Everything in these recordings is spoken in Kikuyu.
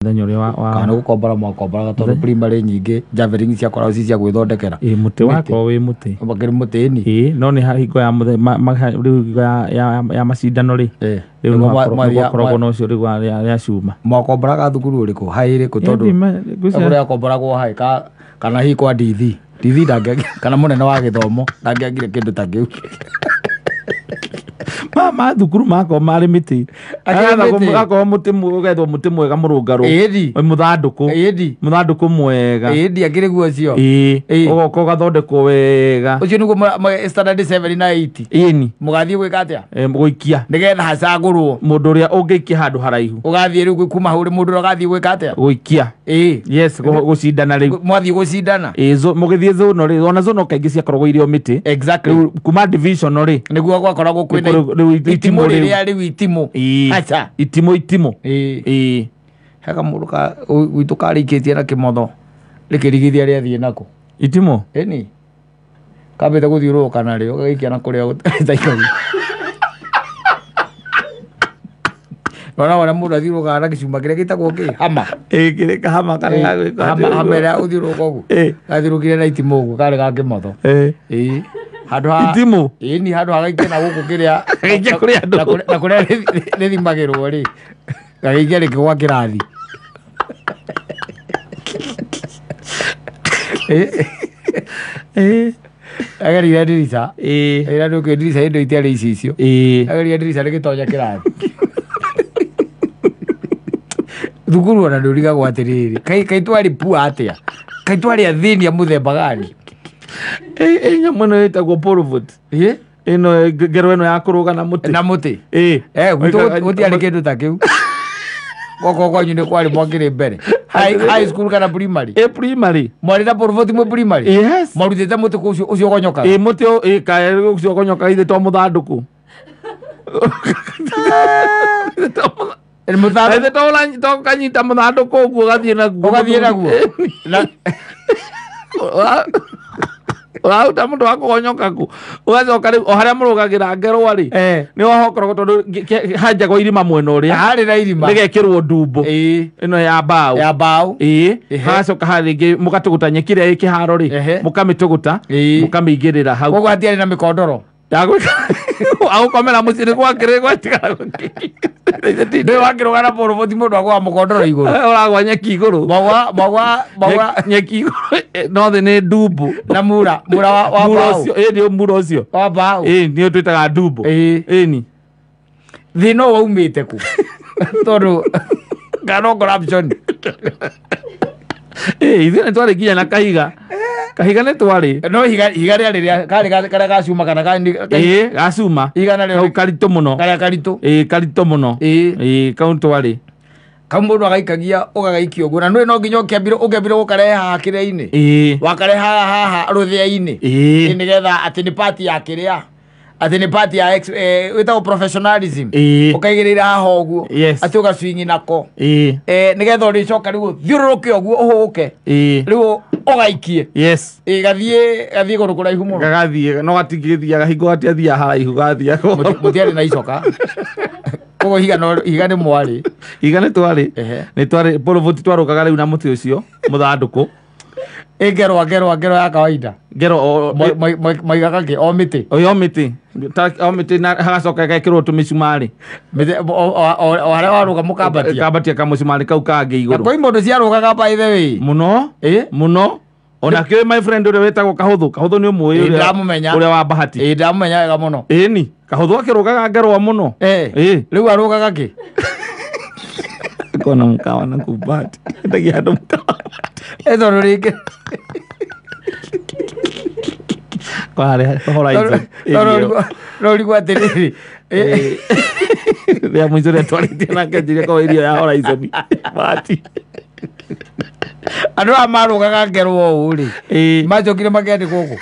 Mũthenya ũrĩa wa Kana gũkombora mwakomboraga tondũ primary nyingĩ javelin ciakoragwo ci cia gwĩthondekera. Ĩ mũtĩ wakorwo wĩ mũtĩ. Makĩrĩ mũtĩ-inĩ. Ĩ no nĩ hingo ya rĩu hingo ya macindano rĩ, rĩu Nĩguo nĩgwakoragwo na ũcio rĩu ya cuma. Mwakomboraga thukuru ũrĩkũ haĩ ĩrĩkũ tondũ Ngwĩciria kũrĩa yakomboragwo haĩ kana hihi kwa DD DD ndangĩagire kana mũnene wa gĩthomo ndangĩagire kĩndũ ta kĩu. Ma thukuru makorwo marĩ mĩtĩ. Akĩrĩ mĩtĩ? Gakorwo mũtĩ ũgethwo mũtĩ mwega mũrũngarũ. Ĩni. Mũthandũkũ. Ĩni. Mũthandũkũ mwega. Ĩni akĩrĩ guo ũcio. Ĩ Ĩ. ũgoka ũgathondekwo wega. Ũcio nĩguo standard 7 na 8. Ĩni. Mũgathiĩ gwĩka atĩa? Gũikia. Nĩgetha hacagũrwo. Mũndũ ũrĩa ũngĩikia handũ haraihu. Ũgathiĩ rĩu kuma hau mũndũ ũrĩa ũgathiĩ gwĩka atĩa? Gũikia. Ĩ. Yes, gũcindana rĩu. Mwathiĩ gũcindana. Ĩ mũgĩthiĩ zone rĩ, ona zone kaingĩ ciakoragwo irĩ o mĩtĩ. Exactly. Rĩu kuma division rĩ. Nĩguo gwakoragwo kwĩna Rĩu itimũ itimũ rĩu. rĩrĩa rĩu itimũ. Ĩ. Acha. Itimũ itimũ. Ĩ. Ĩ. He kamũndũ ka gwitũ karĩkĩtie na kĩmotho rĩkĩrigithia rĩathiĩ nako. Itimũ? Ĩni. Kambĩte gũthiũrũrũka narĩo gagĩikia na kũrĩa gũtaikagia. Nona ũrĩa mũndũ athiũrũrũkaga na gĩcuma kĩrĩa gĩtagwo kĩ? Hama. Ĩ kĩrĩ kahama karĩa gagwĩka Hama atĩ hama ĩrĩa ũthiũrũrũka ũguo. Ĩ. Gathiũrũrũkire na itimũ ũguo karĩ ga kĩmotho. Ĩ. Ĩ. Handũ ha Itimũ? Ĩni handũ ha gaikia na gũkũ kĩrĩa Gagĩikia kũrĩ andũ. Na kũrĩa rĩthimagĩrwo rĩ. Gagĩikia rĩkĩgwa kĩrathi. Ĩ. Ĩ. Agerire ndirica. Ĩ. Ĩrĩa ndũkĩ ndirica indo itiarĩ icicio. Ĩ. Agerire ndirica rĩgĩtonya kĩrathi. Thukuru ona ndũrigagwo atĩrĩrĩ. Kaĩ twarĩ pua atĩa? Kaĩ twarĩ athĩni a mũthemba gani? Ĩ nyamũ ĩno ĩtagwo pole vault. Ĩ? Ĩno ngero ĩno ya kũrũga na mũtĩ. Na mũtĩ. Ĩ. Gwitũ gũtiarĩ kĩndũ ta kĩu. Goko kwanyu nĩ kwarĩ mwakĩrĩ mbere. High school kana primary? Ĩ primary. Mwarĩ na pole vault mwĩ primary? Yes. Mwarutĩte mũtĩ kũ ũcio ũgonyokaga? Ĩ mũtĩ ĩ kaĩ ũcio ũgonyokaga ithe to mũthandũkũ. Mũthandũkũ. Ithe to kanyita mũthandũkũ ũguo ũgathiĩ naguo. Ũgathiĩ naguo? Na Ũraruta mũndũ wa kũgonyoka kũ? Ũgacoka rĩu o harĩa mũrũgagĩra ngerwa rĩ. Nĩho hokoragwo tondũ hanjagwo irima mwena ũrĩa. Harĩ na irima. Rĩgekĩrwo ndumbo. Ĩno ya mbaũ. Ya mbaũ. Ĩ. Hagacoka harĩa rĩngĩ mũgatũgũta nyeki ĩrĩa ĩ kĩharo rĩ. Mũkamĩtũgũta. Mũkamĩigĩrĩra hau. Koguo hatiarĩ na mĩkondoro. Agũkomera mũciĩ nĩ gwakĩrĩ gwatigara. Ndũĩ wakĩrũga na pole vault mũndũ agũaga mũkondoro igũrũ. Ũragwa nyeki igũrũ. Magwa, magwa. Nyeki igũrũ. No thĩ nĩ ndumbo. Na mura, mura wa Mura mbaũ. ũcio, ĩ nĩ mura ũcio. Wa mbaũ. Ĩ nĩ twĩtaga ndumbo. Ĩni. Thĩna ũyũ waumĩte kũ? Tondũ kana no corruption. Ĩ ithuĩ nĩ twarĩ nginya na kahiga. Kahiga nĩ twarĩ. No higa rĩarĩ rĩa karĩ karĩa ga cuma kana ka Ĩ ga cuma. Higa narĩo Kau karitũ mũno. Karĩa karitũ. Ĩ karitũ mũno. Ĩ. Ĩ kau twarĩ. Kau mũndũ agaikagia ũgagaikia ũguo. Na nĩũĩ no nginya ũkĩambire gũkarehe haha kĩrĩa-inĩ. Ĩ. Wakarehe haha rũthĩa-inĩ. Ĩ. Ĩ nĩgetha atĩ nĩ part ya kĩrĩa. Atĩ nĩ part ya wĩtagwo professionalism. Ĩ. Ũkaigĩrĩra haha ũguo. Yes. Atĩ ũgacwingi nako. Ĩ. Nĩgetha ũrĩcoka rĩu ũthiũrũrũke ũguo ũhũke. Ĩ. Rĩu ũgaikie. Yes. Ĩ gathiĩ kũndũ kũraihu mũno. Gagathiĩ, no gatingĩthiaga hingo gatiathiaga haraihu gathiaga. Mũtiarĩ na icoka. Koguo higa no, higa nĩ mwarĩ. Higa nĩ twarĩ. Ehe. Nĩ twarĩ pole vault twarũgaga rĩu na mũtĩ ũcio mũthandũkũ. Ĩ ngerwa, ngerwa, ngerwa ya kawaida. Ngero o, Maigaga kĩ? O mĩtĩ. O mĩtĩ. Ta, o mĩtĩ na hagacoka gekĩrwo tũmĩcumarĩ. Mĩtĩ, o harĩa warũga mũkambatia. Kambatia kamũcumarĩ kau kangĩ igũrũ. Na kwĩ mũndũ ciarũgaga by the way. Mũno. Ĩ? Mũno. Ona kĩũĩ my friend ũrĩa wĩtagwo Kahũthũ. Kahũthũ nĩ ũmũĩ Ĩ, ndamũmenya. ũrĩa wa Bahati. Ĩ, ndamũmenya wega mũno. Ĩni, Kahũthũ akĩrũgaga ngerwa mũno. Ĩ. Ĩ. Rĩu arũgaga kĩ? Kona mũkawa na kũu Bahati. Endagia andũ mũkawa. Ĩ, tondũ rĩngĩ. Kwa harĩa Horizon. Tondũ no ũrigwo atĩrĩrĩ. Ĩ. Rĩa mũico rĩa twarĩtie nake njĩra kwa irio ya Horizon. Bahati. Andũ aya marũgaga ngerwa ũũ rĩ. Ĩ. Macokire makĩandĩkwo kũ?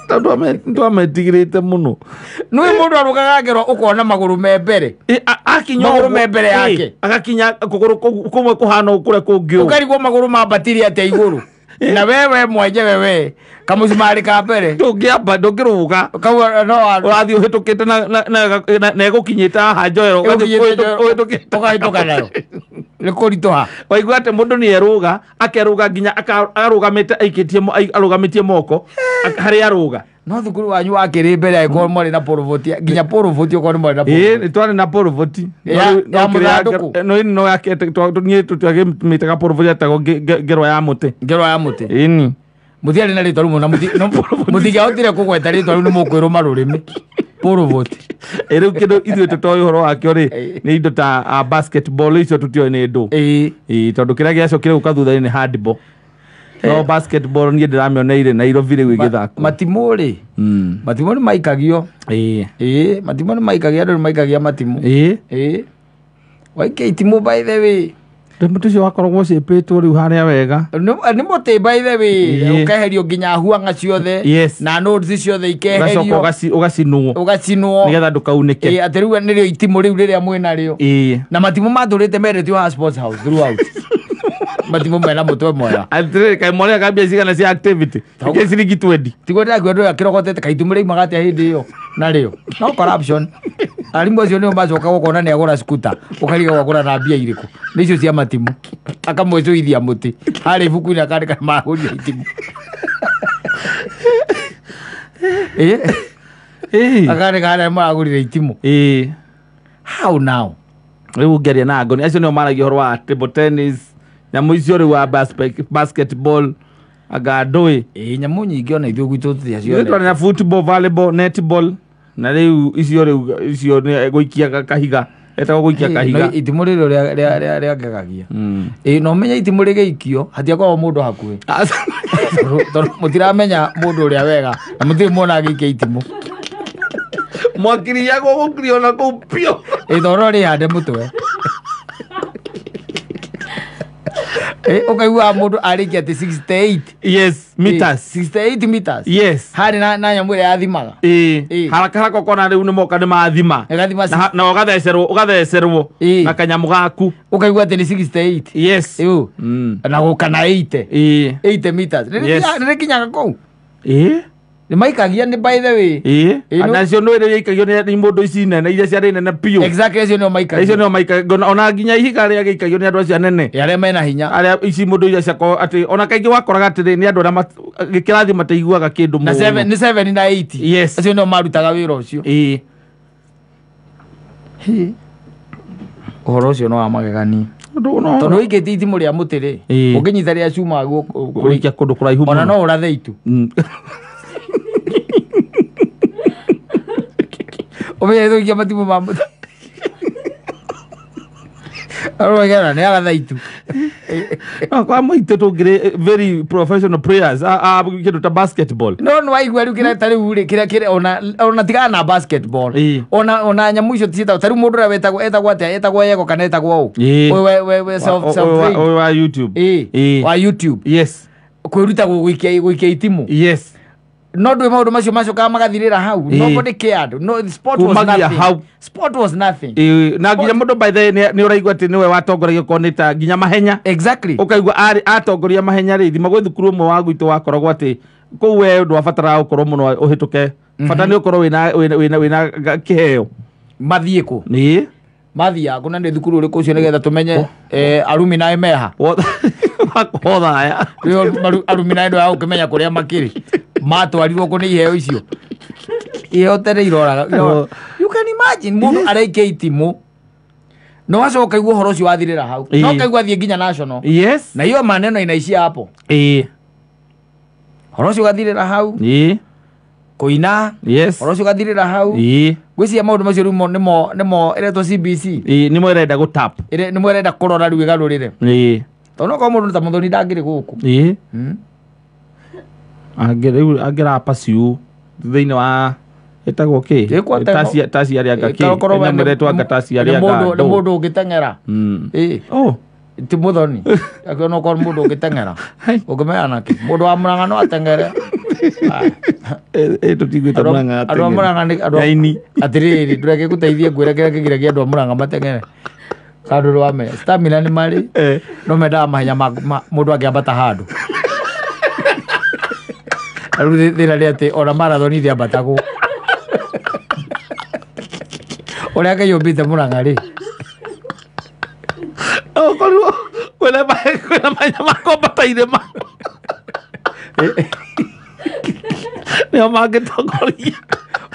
Tondũ twametigĩrĩte mũno. Nĩũĩ mũndũ arũgaga ngerwa ũkona magũrũ me mbere. Ĩ, akinya Magũrũ ũguo, me mbere ĩ, yake. agakinya kũgũrũ kũmwe kũhana ũũ kũrĩa kũngĩ ũũ. Ũkarigwo magũrũ mambatire atĩa igũrũ. Na wewe mwenyewe we kamũcumarĩ ka mbere. Ndũngĩamba, ndũngĩrũga. Kau no wa- Ũrathiĩ ũhĩtũkĩte na ĩgũkinyĩte haha njohero, ũgathiĩ Ĩgũkinyĩte njohero, ũhĩtũkĩte. ũkahĩtũka nayo. Nĩ kũritũha. Waigua atĩ mũndũ nĩ erũga, akerũga nginya arũgamĩte aikĩtie arũgamĩtie moko harĩa arũga. No thukuru wanyu wakĩrĩ mbere angĩkorwo mwarĩ na porovoti, nginya porovoti okorwo nĩ mwarĩ na Ĩĩ, porovoti. nĩ twarĩ na porovoti. Ya mũthandũkũ? No no yake niĩ tũtiagĩmĩtaga porovoti, yetagwo ngerwa ya mũtĩ. Ngerwa ya mũtĩ. Ĩni. Mũtiarĩ na rĩtwa rĩmwe na mũtingĩahotire kũgweta rĩtwa rĩu nĩ mũkwĩrũma rũrĩmĩ. Porovoti. Ĩ rĩu kĩndũ ithuĩ tũtoĩ ũhoro wakĩo rĩ, Ĩĩ. nĩ indo ta basketball icio tũtioĩ nĩ ndũ. Ĩĩ. Ĩĩ, tondũ kĩrĩa gĩacokire gũka thutha-inĩ nĩ handball. No basketball niĩ ndĩramĩoneire Nairobi rĩu ĩgĩthakwo. Matimũ rĩ, matimũ nĩ maikagio. Ĩĩ. Ĩĩ, matimũ nĩ maikagio, andũ nĩ maikagia matimũ. Ĩĩ. Ĩĩ. Waikia itimũ by the way. Mũtĩ ũcio wakoragwo ũcĩpĩtwo rĩu harĩa wega. Nĩ mũtĩ by the way. Ĩĩ. Ũkeherio nginya huanga ciothe. Yes. Na nodes ciothe Ũgacoka ikeherio. ũgacinwo. Ũgacinwo. Nĩgetha ndũkaunĩke. Ĩĩ, atĩ rĩu nĩrĩo itimũ rĩu rĩrĩa mwĩnarĩo. Ĩĩ. Na matimũ matũrĩte mendetio haha Sports House throughout. Matimũ mena mũtwe mwega. Atĩrĩrĩ, kaĩ mwarĩhaga mbia cigana cia activity? Ike ciringi 20. Tiguo ndĩraigua andũ aya kĩrogotete kaĩ itimũ rĩaumaga atĩa hĩndĩ ĩyo narĩo. No corruption. Arimũ acio nĩo macoka gũkona nĩ agũra scooter, ũkarigwo agũra na mbia irĩkũ. Nĩ icio cia matimũ. Akamwĩcũithia mũtĩ. Harĩa ibuku-inĩ akandĩka magũrire itimũ. Ĩĩ. Ĩĩ. Akandĩka harĩa maragũrire itimũ. Ĩĩ. How now? Rĩu ngĩaria na Ngoni, acio nĩo maragia ũhoro wa table tennis, nyamũ icio rĩu wa basketball, anga ndũĩ. Ĩĩ, nyamũ nyingĩ ona ithuĩ gwitũ Ithuĩ tũtiacionete. twarĩ na football, volleyball, netball, na rĩu icio rĩu icio nĩ gũikia kahiga. Etagwo gũikia kahiga. No itimũ rĩrĩ rĩangegagia. Ĩĩ, no ũmenye itimũ rĩgĩikio hatiakoragwo mũndũ hakuhĩ. Tondũ mũtiramenya mũndũ ũrĩa wega na mũtirĩ muona agĩikia itimũ. Mwakiriagwo gũkirio na kũu biũ. Ĩĩ, tondũ no rĩhande mũtwe. Ĩĩ, ũkaiguaga mũndũ arĩkia atĩ 68. Yes, meters. Ĩĩ, 68 meters. Yes. Harĩ na nyamũ ĩrĩa yathimaga. Ĩĩ. Ĩĩ. Haraka haraka ũkona rĩu nĩ moka nĩ mathima. Ĩgathima Na ũgathecerwo, ũgathecerwo Ĩĩ. na kanyamũ gaku. Ũkaigua atĩ nĩ 68. Yes. Ĩũ. Na gũka na 80. Ĩĩ. 80 meters. Yes. Nĩrĩkinyaga kũu. Ĩĩ. Nĩ maikagia nĩ by the way. Ĩĩ. Ĩĩ, no- Nacio nĩ ĩrĩa ĩikagio nĩ mũndũ ici nene, iria ciarĩ nene biũ. Exactly, acio nĩo maikagia. Icio nĩo maikagia. Ona nginya ihiga rĩa gĩikagio nĩ andũ acio anene. Ĩ, arĩa mena hinya. Arĩa ici mũndũ iria ciakorwo atĩ ona kaingĩ wakoraga atĩrĩ nĩ andũ arĩa gĩkĩrathi mataiguaga kĩndũ Na mũno. 7, nĩ 7 na 80. Yes. Acio nĩo marutaga wĩra ũcio. Ĩĩ. Ũhoro ũcio no wa magegania. Tondũ ũikĩtie itimũ rĩa mũtĩ rĩ, Ĩĩ. ũngĩnyita rĩa cuma guoko, Gũikia kũndũ kũraihu ona mũno. no ũrathe itu. Ũmenye gũikia matimũ ma mũtĩ. Arũgera nĩ aratha itu. No, kwa mũitũ tũngĩrĩ very professional players, kĩndũ ta basketball. No nĩ waigua rĩu kĩrĩa ta rĩu rĩ, kĩrĩa kĩrĩa ona tigana na basketball. Ĩĩ. Ona nyamũ icio ciĩtagwo ta rĩu mũndũ ũrĩa wetagwo etagwo atĩa, etagwo Yego kana etagwo ũ? Ĩĩ. Ũyũ we self trained. Ũyũ wa YouTube. Ĩĩ. Ĩĩ. Wa YouTube. Yes. Kwĩruta gũikia itimũ. Yes. No ndũĩ maũndũ macio macokaga magathirĩra hau. Ĩĩ. Nobody cared. No, sport was Kumagia nothing. hau. Sport was nothing. Ĩĩ, na nginya mũndũ by the way nĩ ũraigua atĩ nĩwe watongoragia okorwo nĩ ta nginya mahenya. Exactly. Ũkaigua atongoria mahenya rĩ, thima gwĩ thukuru ũmwe wa gwitũ wakoragwo atĩ kũu we ndwabataraga gũkorwo mũno ũhĩtũke. Bata nĩ ũkorwo wĩna kĩheo. Mathiĩ kũ? Ĩĩ. Mathiaga kũ na nĩ thukuru ũrĩkũ ũcio nĩgetha tũmenye arumi naĩ meha. Wakothaya. Rĩu arumi naĩ ndwaga gũkĩmenya kũrĩa makĩrĩ. Matwarirwo kũ nĩ iheo icio. Iheo tene iroraga. You can imagine mũndũ araikia itimũ. No acoka igua ũhoro ũcio wathirĩra hau. Ĩĩ. No kaigua athiĩ nginya national. Yes. Na hiyo maneno inaishia hapo. Ĩĩ. Ũhoro ũcio ũgathirĩra hau. Ĩĩ. Kũina. Yes. Ũhoro ũcio ũgathirĩra hau. Ĩĩ. Ngwĩciria maũndũ macio rĩu nĩmo ĩretwo CBC. Ĩĩ, nĩmo ĩrenda gũ tap. Nĩmo ĩrenda kũrora rĩu ĩgarũrĩre. Ĩĩ. Tondũ okorwo mũndũ ta Mũthoni ndangĩrĩ gũkũ. Ĩĩ. Angĩ rĩu angĩra pursue thĩinĩ wa ĩtagwo kĩ? Taci arĩa anga kĩ? Nyamũ ĩretwo anga taci arĩa anga Nĩ ndũ. mũndũ ũngĩteng'era. Ĩĩ. Oh. Ti Mũthoni. Akiona okorwo mũndũ ũngĩteng'era. Ũngĩmenya nakĩ? Mũndũ wa Mũrang'a no ateng'ere. Tũtiguĩte Mũrang'a Andũ a Mũrang'a nĩ andũ Nyaini. Atĩrĩrĩ, ndũreke ngũteithie ngwĩre kĩrĩa kĩgiragia andũ a Mũrang'a mateng'ere. Kandũ rwame. Stamina nĩ marĩ. No mendaga mahenya ma mũndũ angĩambata handũ. Rĩu thĩna nĩ atĩ ona marathon ithĩambatagwo. Ũrĩa Ngai ũmbĩte Mũrang'a rĩ. Gũkorirwo kwĩna mahenya ma kwambata irĩma. Nĩo mangĩtongoria.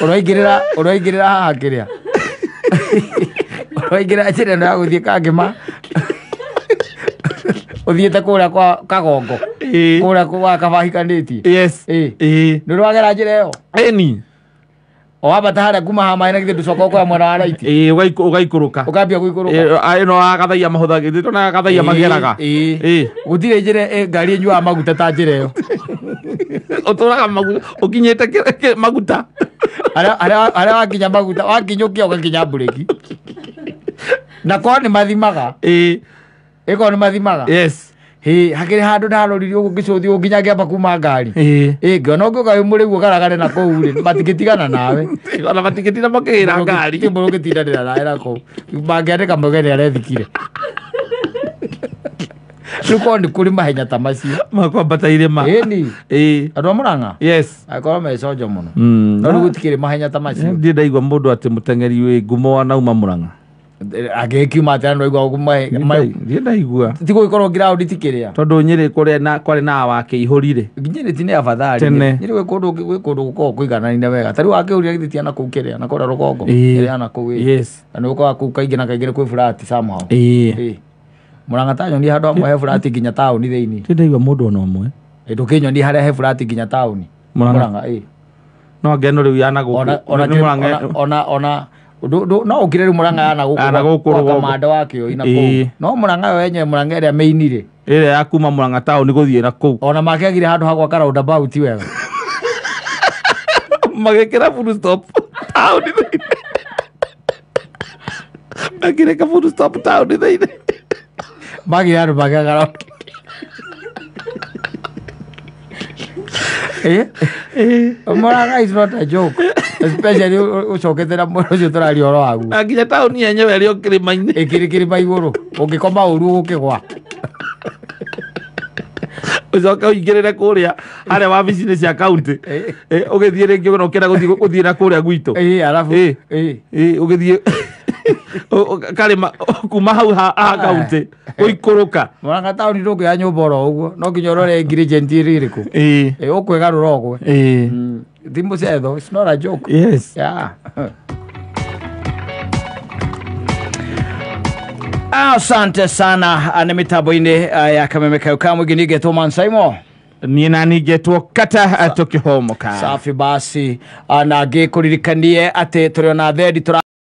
Ũraingĩrĩra haha kĩrĩa. Ũraingĩrĩra njĩra ĩno ya gũthiĩ Kangĩma. Ũthiĩte kũrĩa kwa Kagongo. Kũrĩa kwa Kabahikanĩtie. Yes. Nĩ ũragera njĩra ĩyo? Ĩni. O wambata harĩa kuma haha maĩ na githĩ ndũcoka ũkoya mwena wa right. Ĩĩ, ũgaikũrũka. Ũkambia gũikũrũka. Ĩno ya Gathaia mahũthagĩra, ĩno ya Gathaia mageraga. Ĩĩ. Gũtirĩ njĩra ngari ĩnyuaga maguta ta njĩra ĩyo. Ũtũraga maguta, ũkinyĩte maguta. Harĩa wakinya maguta, wakinyũkia ũgakinya mburĩki. Na korwo nĩ mathimaga. Ĩĩ. Ĩkorwo nĩ mathimaga. Yes. Hĩ, hakĩrĩ handũ ndarorire ũguo ngĩcũthia ũguo nginya ngĩamba kuma ngari. Ĩĩ. Ngĩona ũngĩũka wĩ mũrĩu ũgaragare na kũu rĩ, matingĩtigana nawe. Ona matingĩtinda makĩgĩra ngari. Ti mũndũ ũngĩtindanĩra nawe na kũu. Mangĩandĩka mauge nĩ arethikire. Rĩu korwo nĩ kũrĩ mahenya ta macio. Ma kwambata irĩma. Ĩni. Ĩĩ. Andũ a Mũrang'a? Yes. Angĩkorwo meconjo mũno. No rĩu gũtikĩrĩ mahenya ta macio. Ndirĩ ndaigua mũndũ atĩ mũteng'eri wĩ ngumo wanauma Mũrang'a. Angĩkiuma atĩa na ndwaigua Ndirĩ ndaigua. Ti gũgĩkorwo ground ti kĩrĩa. Tondũ Nyĩrĩ kũrĩa na kwarĩ na Wakĩihũri rĩ. Nyĩrĩ ti nĩ afadhali. Tene. Nyĩrĩ gwĩ kũndũ gũkoragwo kũigananire wega. Ta rĩu Wakĩihũri githĩ ti na kũu kĩrĩa na kũrĩa rũgongo. Kĩrĩa na kũu ĩ. Yes. Na nĩ ũkoraga kũu kaingĩ na kaingĩ nĩ kwĩ flat somehow. Ĩĩ. Mũrang'a ta nyonie handũ hamwe he flat nginya taũni thĩinĩ. Ndirĩ ndaigua mũndũ ona ũmwe. Ndũkĩnyonie harĩa he flat nginya taũni. Mũrang'a. Ĩ. No angeno rĩu yana gũkũ. Ona no ũkire rĩu Mũrang'a yana gũkũ kwa kamanda wa Kĩoi na kũu. No Mũrang'a yo yenyewe Mũrang'a ĩrĩa main rĩ. Ĩrĩa ya kuma Mũrang'a taũni gũthiĩ na kũu. Ona makĩagire handũ ha gwaka roundabout wega. Magĩkĩra full stop taũni thĩinĩ. Magĩkĩra full stop taũni thĩinĩ. Magĩra handũ magĩaka round. Mũrang'a is not a joke. Especially ũcokete na mwena ũcio tũraria ũhoro waguo. Na nginya taũni yenyewe ĩrĩ o kĩrĩma-inĩ. Ĩkĩrĩ kĩrĩma igũrũ. Ũngĩkoma ũru ũgũkĩgwa. Ũcoke ũingĩrĩre kũrĩa harĩa wabici-inĩ cia kaunti. Ũgĩthiĩ rĩngĩ ona ũkĩenda gũthiĩ na kũrĩa gwitũ. Arabu. Ũgĩthiĩ karĩma kuma hau ha kaunti ũikũrũka. Mũrang'a taũni ndũngĩoya nyũmba oro ũguo. No nginya ũrore ingredient ĩrĩ ĩrĩkũ. Ũkwĩgarũra ũgwe. Ti mũcetho, it's not a joke. Yes. Yeah. Asante sana nĩ mĩtambo-inĩ ya Kameme Kayo ka mũingĩ nĩngetwo Mansaimo. Niĩ na ningĩtwo Kata tũkĩhomoka. Safi basi na ngĩkũririkanie atĩ tũrĩ ona thendi.